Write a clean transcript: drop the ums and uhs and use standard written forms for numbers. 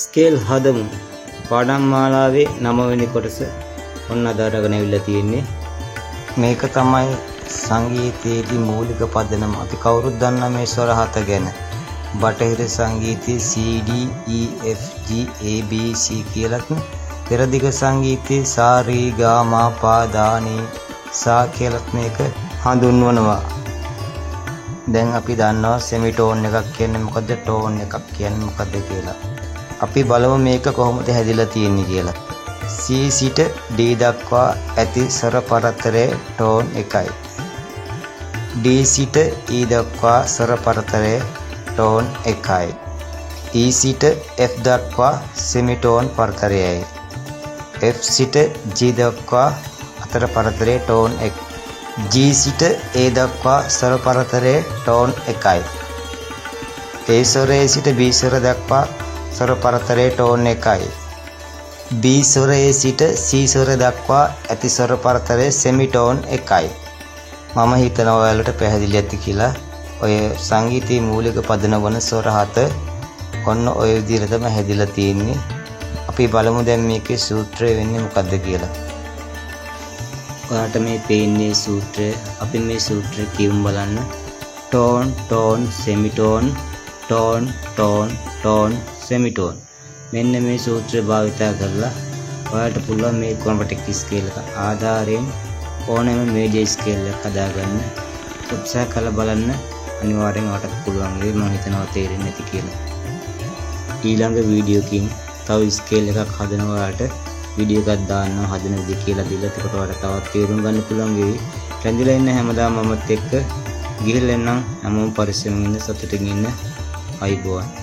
Scale හදමු පාඩම් මාලාවේ නවවෙනි කොටස ඔන්න අද අරගෙන ඇවිල්ලා තියෙන්නේ. මේක තමයි සංගීතයේදී මූලික පදනම. අපි කවුරුත් දන්නා මේ ස්වර හත ගැන. බටහිර සංගීතයේ C D E F G A B C කියලත්, පෙරදිග සංගීතයේ සා රී ගා මා පා දා නී සා කියලත් මේක හඳුන්වනවා. දැන් අපි දන්නවා සෙමිටෝන් එකක් කියන්නේ මොකද්ද, ටෝන් එකක් කියන්නේ මොකද්ද කියලා. අපි බලමු මේක කොහොමද හැදිලා තියෙන්නේ කියලා. C සිට D දක්වා ඇති ස්වර පරතරය ටෝන් එකයි. D සිට E දක්වා ස්වර පරතරය ටෝන් එකයි. E සිට F දක්වා සෙමිටෝන් පරතරයයි. F සිට G දක්වා අතර පරතරය ටෝන් 1. G සිට A දක්වා ස්වර පරතරය ටෝන් එකයි. A ස්වරයේ සිට B ස්වර දක්වා ස්වර පරතරය ටෝන් එකයි. B ස්වරයේ සිට C ස්වර දක්වා ඇති ස්වර පරතරය සෙමිටෝන් එකයි. මම හිතනවා ඔයාලට පැහැදිලි ඇති කියලා. ඔය සංගීතයේ මූලික පදනම වන ස්වර හත ඔන්න ඔය විදිහට තමයි හැදිලා තියෙන්නේ. අපි බලමු දැන් මේකේ සූත්‍රය වෙන්නේ මොකද්ද කියලා. ඔයාට මේ පේන්නේ සූත්‍රය. අපි මේ සූත්‍රය කියමු බලන්න. Tone, tone, semitone, tone, tone, tone, semitone. මෙන්න මේ සූත්‍රය භාවිතා කරලා ඔයාලට පුළුවන් මේ ක්‍රොමැටික් ස්කේල් එක ආධාරයෙන් ඕනෑම මේජර් ස්කේල් එකක් හදාගන්න. උත්සාහ කරලා බලන්න, අනිවාර්යෙන් ඔයාලට පුළුවන් වෙයි. මම හිතනවා තේරෙන්නේ නැති කියලා. ඊළඟ වීඩියෝ එකකින් තව ස්කේල් එකක් හදනවා. ඔයාලට වීඩියෝ එකක් දාන්නවා හදන විදිහ කියලා දීලා. එතකොට ඔයාලට තවත් තේරුම් ගන්න පුළුවන් වෙයි. රැඳිලා ඉන්න හැමදාම මමත් එක්ක. ගිහිල්ලා එන්නම්. හැමෝම පරිස්සමෙන් ඉන්න, සතුටින් ඉන්න. ආයුබෝවන්.